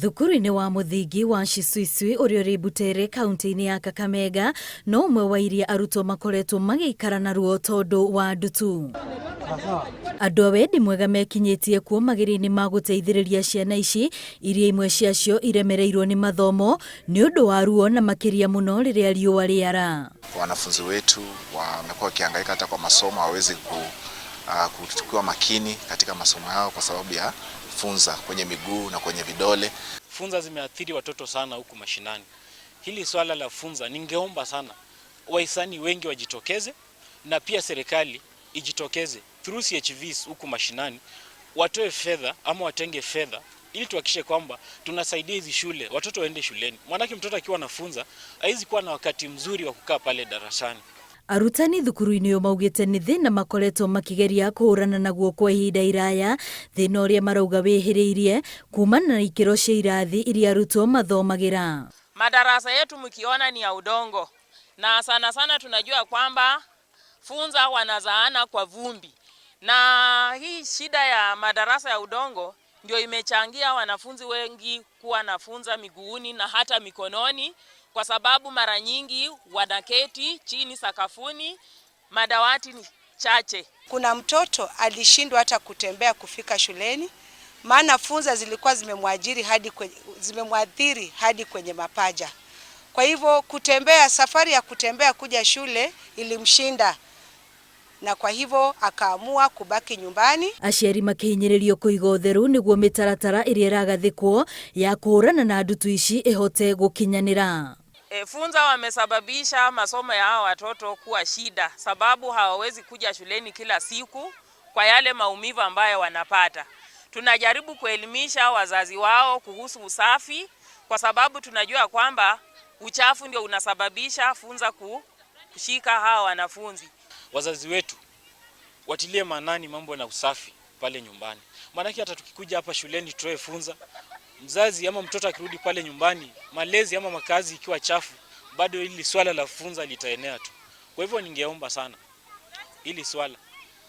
Thukuru-inĩ wa mũthingi wa Shisuisui ũrĩa ũrĩ Butere kaunti-inĩ ya Kakamega no ũmwe wa iria arutwo makoretwo magĩikara na ruo tondũ wa ndutu. Andũ a wendi mwega mekinyĩtie kuo magerio-inĩ ma gũteithĩrĩria ciana ici iria imwe ciacio iremereirwo nĩ mathomo nĩ ũndũ wa ruo na makĩria mũno rĩrĩa riũa rĩara. Wanafunzi wetu wamekuwa wakihangaika hata kwa masomo, hawawezi kuwa makini katika masomo yao kwa sababu ya funza kwenye miguu na kwenye vidole. Funza zimeathiri watoto sana huku mashinani. Hili swala la funza, ningeomba sana wahisani wengi wajitokeze na pia serikali ijitokeze through CHVs huku mashinani, watoe fedha ama watenge fedha ili tuhakikishe kwamba tunasaidia hizi shule, watoto waende shuleni. Maanake mtoto akiwa anafunza hawezi kuwa na wakati mzuri wa kukaa pale darasani. Arutani thukuru-inĩ ũyũ maugĩte nĩ thĩna makoretwo makĩgeria kũhũrana naguo kwa ihinda iraya, thĩna ũrĩa marauga wĩhĩrĩirie kumana na ikĩro cia irathi iria arutwo mathomagĩra. Madarasa yetu mkiona ni ya udongo, na sana sana tunajua kwamba funza wanazaana kwa vumbi, na hii shida ya madarasa ya udongo ndio imechangia wanafunzi wengi kuwa na funza miguuni na hata mikononi, kwa sababu mara nyingi wanaketi chini sakafuni, madawati ni chache. Kuna mtoto alishindwa hata kutembea kufika shuleni, maana funza zilikuwa zimemwathiri hadi kwenye mapaja. Kwa hivyo kutembea, safari ya kutembea kuja shule ilimshinda, na kwa hivyo akaamua kubaki nyumbani. Aciari makĩhinyĩrĩrio kũiga ũtheru nĩguo mĩtaratara ĩrĩa ĩragathĩkwo ya kũhũrana na ndutu ici ĩhote gũkinyanĩra. Funza wamesababisha masomo ya hawa watoto kuwa shida, sababu hawawezi kuja shuleni kila siku kwa yale maumivu ambayo wanapata. Tunajaribu kuelimisha wazazi wao kuhusu usafi, kwa sababu tunajua kwamba uchafu ndio unasababisha funza kushika hawa wanafunzi. Wazazi wetu watilie maanani mambo na usafi pale nyumbani, maanake hata tukikuja hapa shuleni tutoe funza, mzazi ama mtoto akirudi pale nyumbani, malezi ama makazi ikiwa chafu, bado hili swala la funza litaenea tu. Kwa hivyo ningeomba sana hili swala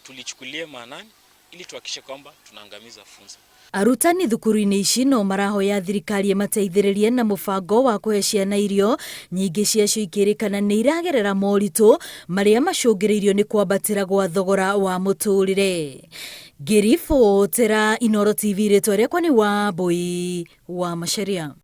tulichukulie maanani ili tuhakikishe kwamba tunaangamiza funza. Arutani thukuru-inĩ ici no marahoya thirikari ĩmateithĩrĩrie na mũbango wa kũhe ciana irio nyingĩ ciacio ikĩrĩkana nĩ iragerera moritũ marĩa macũngĩrĩirio nĩ kwambatĩra gwa thogora wa mũtũrĩre. Ngĩribotera Inooro TV, rĩtwa rĩakwa nĩ Wambui wa Macharia.